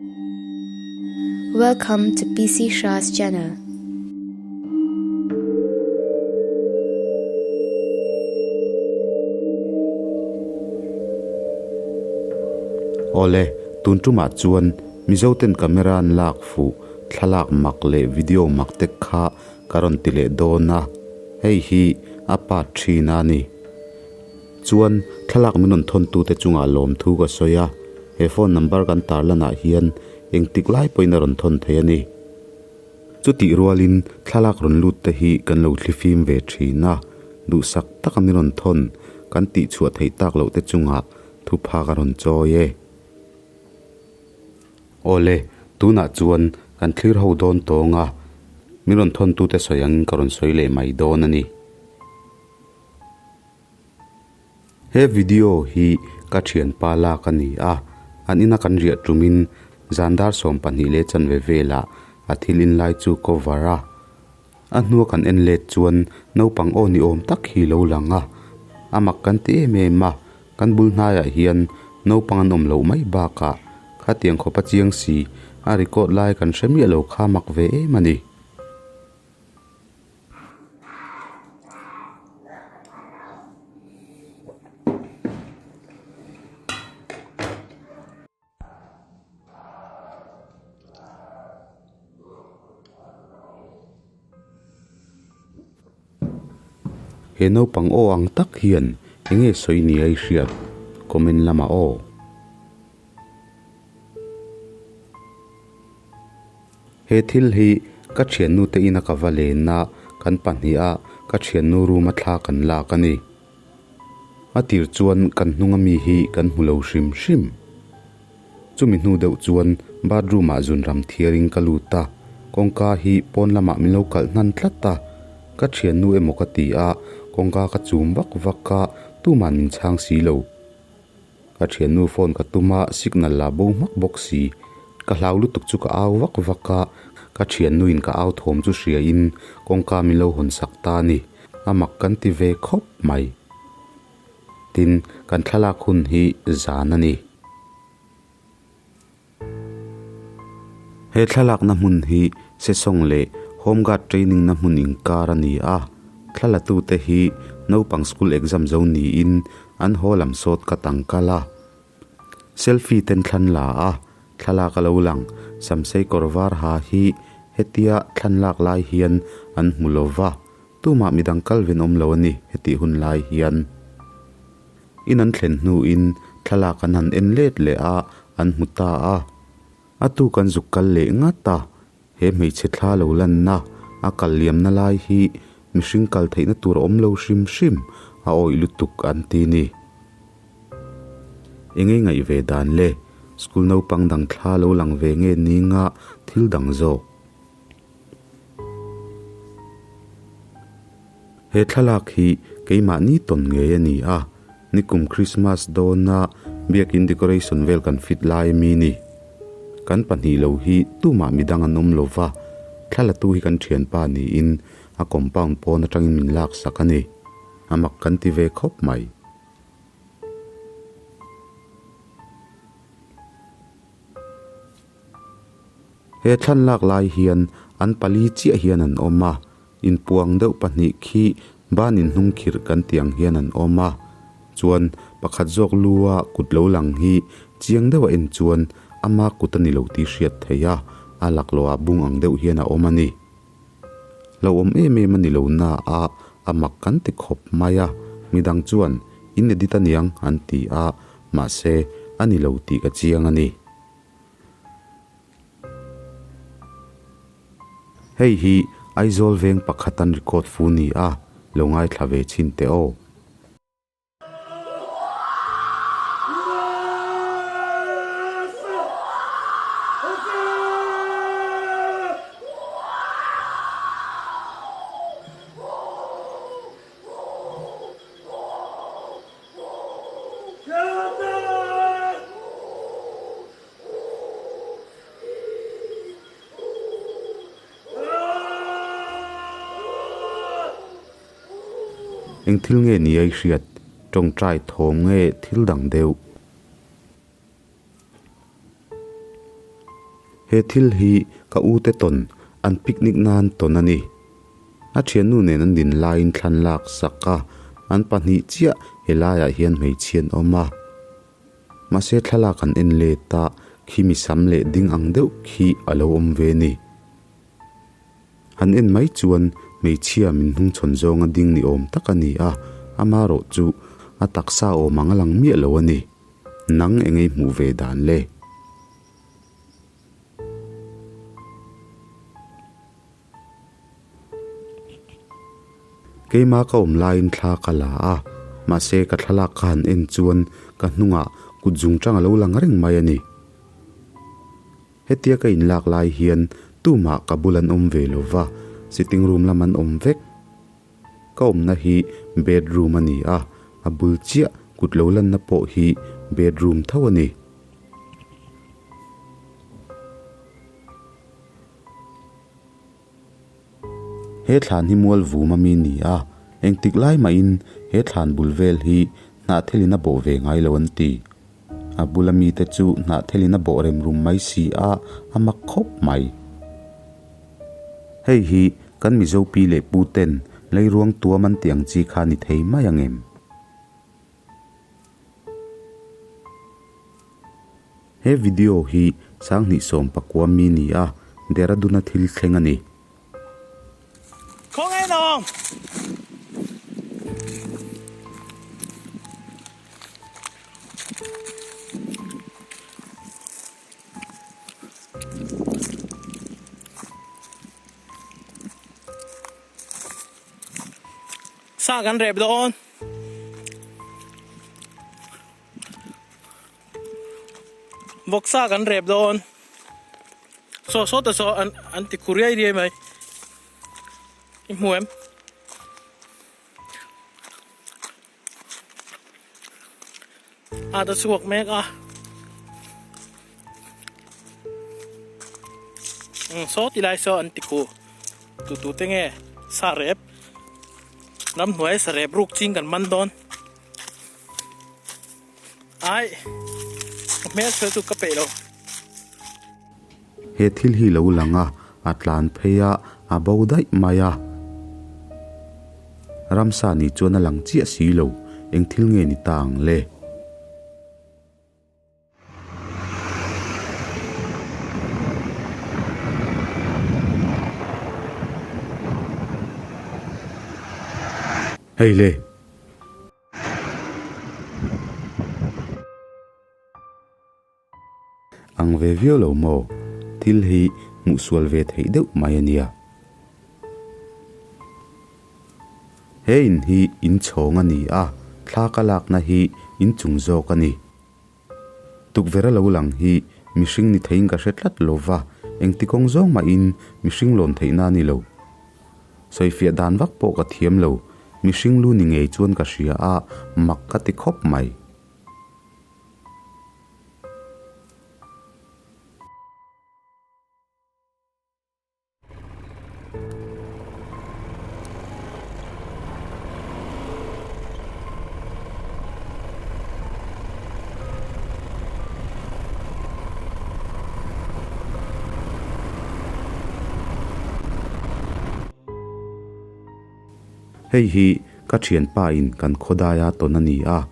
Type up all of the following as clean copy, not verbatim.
Welcome to PC Shah's channel. Awle, tun tumah chuan Mizo ten camera an lak fuh thlalak mak leh video mak te kha ka rawn ti leh dawn a, hei hi a part thin a ni. Chuan thlalak min rawn thawn tute chungah lawmthu ka sawi a, he phone number kan tarlanah hian engtik lai pawhin a rawn thawn thei a ni. Chutih rualin thlalak rawn lut te hi kan lo thlifim ve thin a, duhsak taka min rawn thawn kan tihchhuah theih tak loh te chungah thupha ka rawn chawi e. Awle, tunah chuan kan thlir ho dawn tawng a, min rawn thawn tute sawi angin ka rawn sawi leh mai dawn a ni. He video hi ka thianpa lak a ni a, an ina kan riah tumin zan dar 12 leh chanve velah a thil in lai chu cover a. A hnua kan en let chuan naupang aw ni awm tak hi lo lang a, a mak kan ti em em a, kan bul hnaiah hian naupang an awm loh mai bakah khatiang khawp a chiang si a record lai kan hre miah lo kha mak ve em a ni. He naupang aw ang tak hian eng nge sawi ni a i hriat? Comment lamah aw. He thil hi ka thiannu te ina ka va len a, kan pahniha ka thiannu room a thla kan lak a ni. A tir chuan kan hnunga mi hi kan hmu lo hrim hrim. Chumi hnu deuh chuan bathroom ah zun ram thiarin ka lut a, kawngka hi pawn lamah min lo kalh hnan tlat a, ka thiannu emaw ka ti a, kawngka ka chum vak vak a, tuman min chhang si lo. Ka thiannu phone ka tum a, signal la bo hmak bawk si. Ka hlau lutuk chu ka au vak vak a, ka thiannu in ka au thawm chu hria in kawngka min lo hawn sak ta a ni. A mak kan ti ve khawp mai. Tin, kan thlalak hun hi zan a ni. He thlalakna hmun hi Sesawng leh Home Guard training na hmun inkar a ni a, thlalatute hi naupang school exam zo niin an haw lam sawt ka tang kal a. Selfie ten thlan la a, thlalak a lo lang, Samsei kawr var ha hi hetia thlan lak lai hian an hmu lo va, tumah midang kal ven awm lo a ni hetih hun lai hian. In an thlen hnuin thlalak an han en let leh a, an hmu ta a. A tu kan zuk kal leh ngat a, he hmeichhe thla lo lanna, a kal liamna lai hi mihring kal theihna tur a awm lo hrim hrim, a awih lutuk an ti ni. Eng ei ngaih ve dan le, school naupang dang thla lo lang ve nge ninga thil dang zawk. He thlalak hi keimahni tawn ngei a ni a, nikum Christmas dawna biakin decoration vel kan fit lai ami ni. Kan pahnih lo hi tumah midang an awm lova, thlalatu hi kan thianpa niin a compound pawn atangin min laksak a ni. A mak kan ti ve khawp mai. He thlanlak lai hian an pali chiah hian an awm a, inpuang deuh pahnih khi ban inhnung khirh kan tih ang hian an awm a, chuan pakhat zawk lua kut lo lang hi chiang deuh a en chuan ama kut a ni lo tih hriat theih a, a laklawh ah bung ang deuh hian a awm a ni. Lo awm em em a ni lo na a, a mak kan ti khawp mai a, midang chuan in edit aniang an ti a, mahse a ni lo tih ka chiang a ni. Hei hi Aizawl veng pakhat an record fu ni a, lo ngaithla ve chhin teh aw. Eng thil nge ni a i hriat? Tawngtai thawm nge thil dang deuh? He thil hi ka u te tawn an picnic nan tawn a ni. A thiannu nen an din laiin thlan lak sak a, an pahnih chiah helaiah hian hmeichhia an awm a. Mahse thlalak an en let a, khi mi sam leh ding ang deuh khi a lo awm ve ni. Han en mai chuan hmeichhia min hnungchhawn zawnga ding ni awm tak a ni a, amarawh chu a taksa awm ang a lang miah lo a ni. Nang engei hmuh ve dan le? Keimah ka awm laiin thla ka la a, mahse ka thlalak kha han en chuan ka hnungah kut zung tang a lo lang reng mai a ni. Hetia ka inlak lai hian tumah ka bul an awm ve lo va, sitting room lam an awm vek. Ka awmna hi bedroom a ni a, a bul chiah kut lo lanna pawh hi bedroom tho a ni. He thlan hi mual vum ami ni a, engtik lai mahin he thlan bul vel hi hnahthel in a bawh ve ngai lo an ti. A bula mite chu hnahthel in a bawh rem rum mai si a, a mak khawp mai. Hei hi kan Mizo pi leh pu ten leiruang tuam an tih ang chi kha ni thei mai ang em? He video hi Sanghnih Sawmpakua mi ni a, Dehradun-a thil thleng a ni. Khawngaih nawm! Sa kan rep dawn. Vawksa kan rep dawn. Saw saw ta saw an an ti khu riai riai mai. I hmu em? A ta chhuak mek a. Saw ti lai saw an ti khu. Tu tu te nge sa rep. Ramhnuai sa rep ruk ching kan man dawn. Ai, ka hmel sawi chu ka peih lo. He thil hi lo lang a, a tlan phei a, a bo daih mai a. Ramsa ni chuan a lang chiah si lo, eng thil nge ni ta ang le? Hei le! Ang ve viau lo maw? Thil hi hmuh sual ve theih deuh mai a nia. He in hi inchhawng a ni a, thla ka lakna hi inchung zawk a ni. Tukverh a lo lang hi mihring ni theiin ka hre tlat lo va, engti kawng zawng mahin mihring lawn theihna a ni lo. Sawifiah dan vak pawh ka thiam lo, mihring lu ni ngei chuan ka hria a, mak ka ti khawp mai. Hei hi ka thianpa in kan khawdaia tawn a ni a.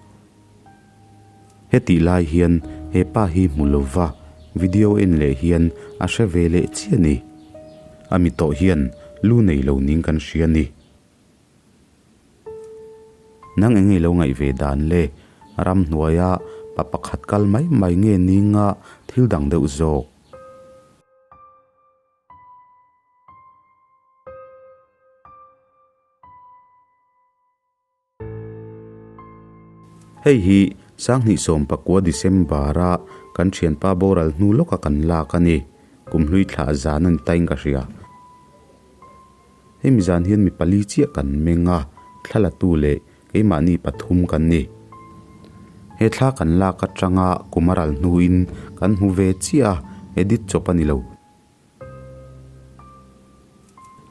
Hetih lai hian he pa hi hmu lova video en leh hian a hre ve leh chiah a ni. A mi tawh hian lu nei lo ning kan hria a ni. Nang eng nge lo ngaih ve dan le? Ramhnuaia pa pakhat kal mai mai nge ninga thil dang deuh zawk? Hei hi Sanghnih Sawmpakua December-a kan thianpa boral hnu lawka kan lak a ni. Kum hlui thlah zan a ni ta in ka hria. Hemi zan hian mi pali chiah kan meng a, thla latu leh keimahni pathum kan ni. He thla kan lak atanga kum a ral hnuin kan hmu ve chiah a, edit chawp a ni lo.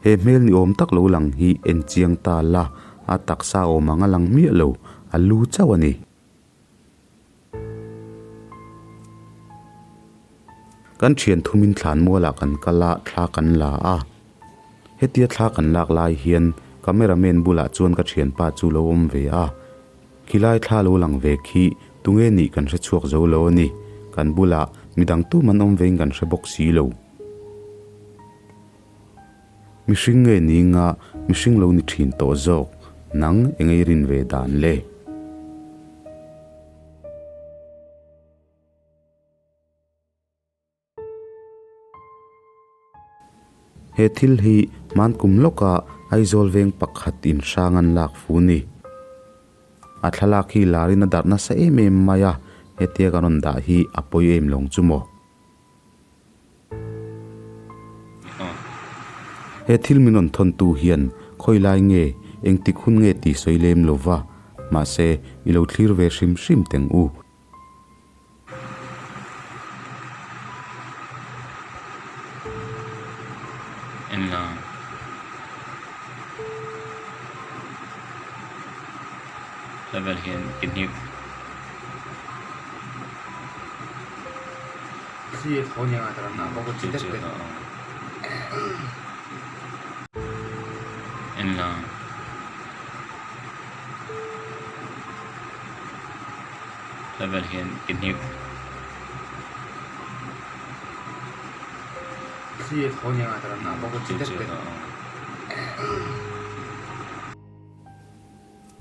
He hmel ni awm tak lo lang hi en chiang ta la, a taksa awm ang a lang miah lo, a lu chauh a ni. Kan thian thumin thlanmualah kan kal a, thla kan la a. Hetia thla kan lak lai hian cameraman bulah chuan ka thianpa chu lo awm ve a. Khilai thla lo lang ve khi tunge nih kan hre chhuak zo lo a ni. Kan bulah midang tum an awm vein kan hre bawk si lo. Mihring nge ni nga mihring lo ni thin tawh zawk nang eng ei rin ve dan le? He thil hi hmankum lawka Aizawl veng pakhat in hrang an lak fu ni. A thlalak hi larin a darh nasa em em mai a, hetia kan rawn dah hi a pawi em lawng chu maw? He thil min rawn thawntu hian khawi lai nge, engtik hun nge tih sawi lem lo va, mahse i lo thlir ve hrim hrim teng u. En la. Level hian picnic. En la. Level hian picnic.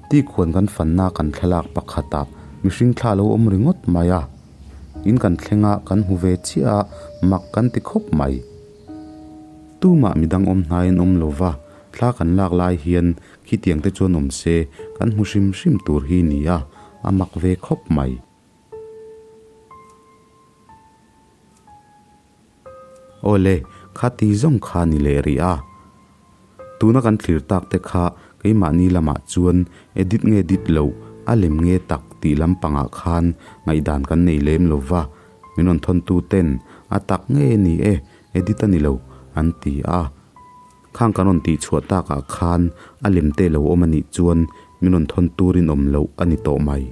Tikhuan kan fanna kan thlalak pakhatah mihring thla a lo awm ringawt mai a, in kan thleng a kan hmu ve chiah a mak kan ti khawp mai. Tumah midang awm hnai an awm lo va, thla kan lak lai hian khitiang te chuan awm se kan hmu hrim hrim tur hi ni a, a mak ve khawp mai. Awle, kha ti zawng kha ni leh rih a. Tuna kan thlir tak te kha keimahni lamah chuan edit nge dit loh, a lem nge tak tih lampangah khan ngaihdan kan nei lem lo va, min rawn thawntu ten a tak nge ni e, edit a ni lo an ti a. Khang kan rawn tihchhuah takah khan a lem te lo awm a nih chuan min rawn thawn turin awm loh a ni tawh mai.